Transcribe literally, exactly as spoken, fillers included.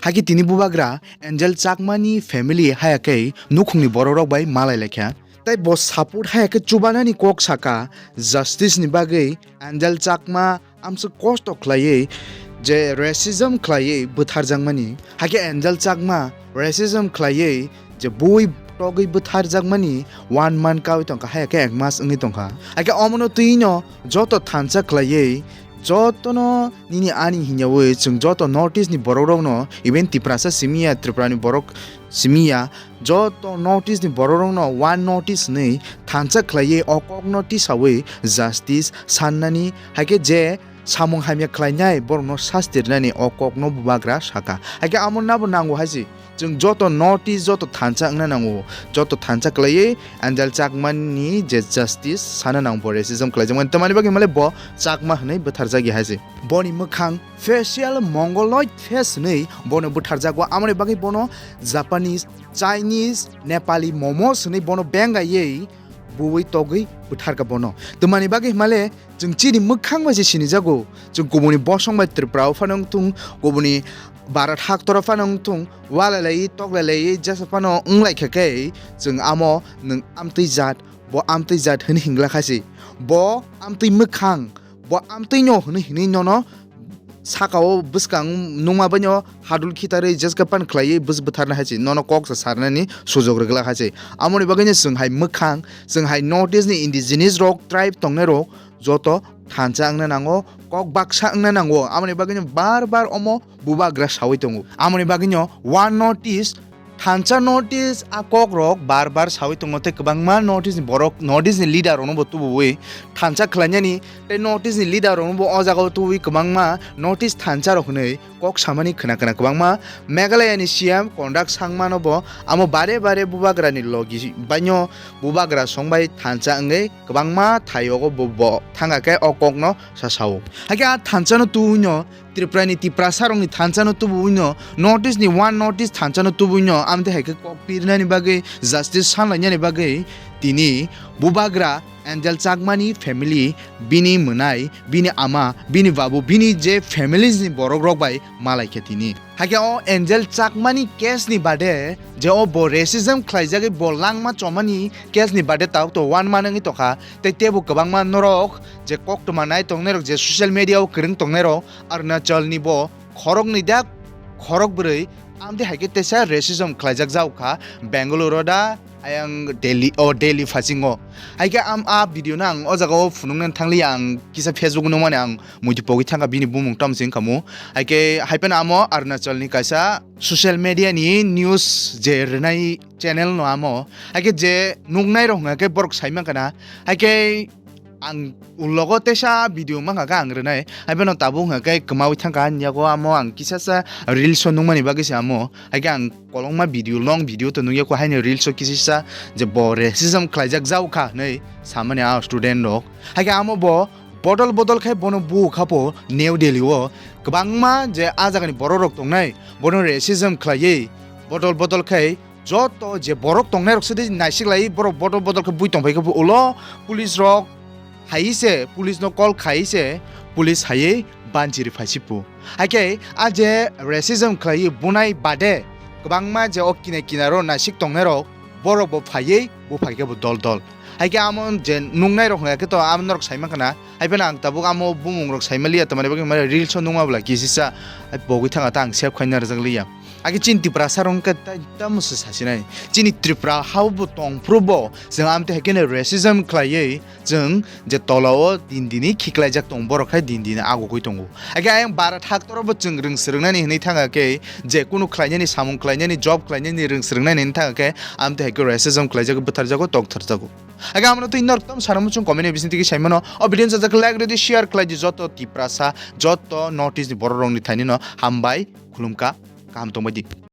Hakhe tini bubagra Angel Chakmani family haya khe nukhungni borokrok bai malai laikha. Tai bo support haya khe chubanani kok saka, justice ni bagwi Angel Chakma amswk kosto khlaiwi je racism khlaiwi bwtharjakmani. Hakhe Angel Chakma racism khlaiwi je bui togwi bwtharjakmani one month kawi tongkha, haya khe ek mas wngwi tongkha. Hakhe omono twino joto thansa khlaiwi jotono nini ani hinyawi chwng joto North East ni borokrokno, even Tiprasa simi ya, Tripura ni borok simi ya, joto North East ni borokrokno one notice hinwi thansa khlaiwi o kokno tisawi justice sannani, hakhe je samung hamya khlainai borokno sasti rwnani o kokno bubagra saka. Hakhe amo nabo nango hai se. Chwng joto North East joto thansa wngna nango. Joto thansa khlaiwi Angel Chakmani je justice sana nango, bo racism khlaijakmani. Tamani bagwi himale bo Chakma hinwi bwtharjak ya hai se. Boni mwkhang facial mongoloid face hinwi bono bwtharjago. Amoni bagwi bono Japanese, Chinese, Nepali momos hinwi bono bengaiwi buwi togwi bwtharkha bono. Tamani bagwi himale chwng chini mwkhang bai se sinijago. Chwng kubuni bosong bai Tripura o phano wngthung, kubuni Bharat haktor o phano wngthung, walai lai, toklai lai, jesa phano wnglaikha khe chwng amo nwng amtwi jat, bo amtwi jat hwnwi hinglakha se. Bo amtwi mwkhang, bo amtwino hwnwi hinwi nono saka o bwskang nungma baino hadul khitarwi jeska pan khlaiwi bwswk bwtharna hai se, nono kok sa sarnani sujok rwglak hai se. Amoni bagwino chwng hai mwkhang, chwng hai North East ni indigenous rok, tribe tongnai rok joto thansa wngna nango, kok baksa wngna nango. Amoni bagwino bar bar omo bubagra sawi tongo. Amoni bagwino one notice, thansa notice a kokrok bar bar sawi tongo, tei kwbangma North East ni borok, North East ni leader rokno bo tubuwi thansa khlainani, tei North East ni leader rokno bo o jaga o tubuwi kwbangma North East thansa rok hinwi kok samani khna khna kwbangma. Meghalaya ni C M Conrad Sangma no bo amo bare bare bubagra ni logi baino bubagra song bai thansa wngwi kwbangma thaiogo bo, bo thangkha khe o kokno sasao. Hakhe a thansa no tubuwino Tripura ni Tiprasa rokni thansa no tubuwino, North East ni one North East thansa no tubuwino, amtwi hai khe kok pirnani bagwi, justice sanlainani bagwi tini bubagra Angel Chakmani family, bini mwnai, bini ama, bini babu, bini je families ni borok rok bai malai khe tini. Hakhe o Angel Chakmani case ni bade je o bo racism khlaijagwi bo langma chomani case ni bade tabuk to one month wngwi tongkha, tei tebo kwbangma norok je koktwma nai tongnai rok, je social media o kwrwng tongnai rok, Arunachal ni bo khoroknwi da khorokbrwi, amtwi hai khe teisa racism khlaijak jago kha Bengaluru da, ayang Delhi, o Delhi phasingo. Hai khe am a video no ang o jaga o phunuknani thangliya, ang kisa Facebook nukmani ang muitu pogwi thangkha, bini bumung tamo se wngkha mu. Hai khe hai phano amo Arunachal ni kaisa social media ni news je rwnai channel no amo. Hai khe je nuknai rok hwnkha khe borok sai mankha na. Hai khe ang ulogo teisa video mankha khe ang rwnai. Hai phano tabuk hwnkha khe kwmawi thangkha ani yago amo ang kisa sa reels o nukmani bagwi se amo. Hai khe ang kolokma video, long video to nukya kho, haino reels o kisa sa je bo racism khlaijak jago kha hinwi samani a student rok. Hai khe amo bo bodol bodol khai bono bu kha po New Delhi o. Kwbangma je a jagani borok rok tongnai bono racism khlaiwi bodol bodol khai joto je borok tongnai rok se naisik lai, borok bodol bodol khe bui tongphai khe ulo police rok hai se, police no call khai se, police hai banjiri phai si pu. Hai khe a je racism khlai bunai bade kwbangma je o kinai kinaro naisik tongnai rok borok bo phaiwi buphai khe bo dol dol. Hai khe amo je nuknai rok hwnkha khe to amo norok sai mankha na. Hai phano ang tabuk amo bumung rok sai maliya, tamani bagwi mane reels o nukma bwla kisisa bogwi thangkha ta, ang save khaina rwjak liya. Age chini Tiprasa rok khe ta-, tamo se sasinai. Chini Tripura hao bo tong phuru bo chwng amtwi hai khe racism khlaiwi chwng je tola o din dini khiklaijak tong, borok khai din dini agugwi tongo. Age ayang Bharat haktor o bo chwng rwng swrwngnani hinwi thangkha khe, je kunu khlainani, samung khlainani, job khlainani rwng swrwngnani hinwi thangkha khe, amtwi hai khe racism khlaijak, bwtharjago, toktharjago. Age amno twi norok tam sana muchung comment ni bising twi sai mano. O video no sajak like rwdi, share khlai di, joto Tiprasa, joto North East ni borok rok ni thani no hambai, khulumkha, kaham tongbai di.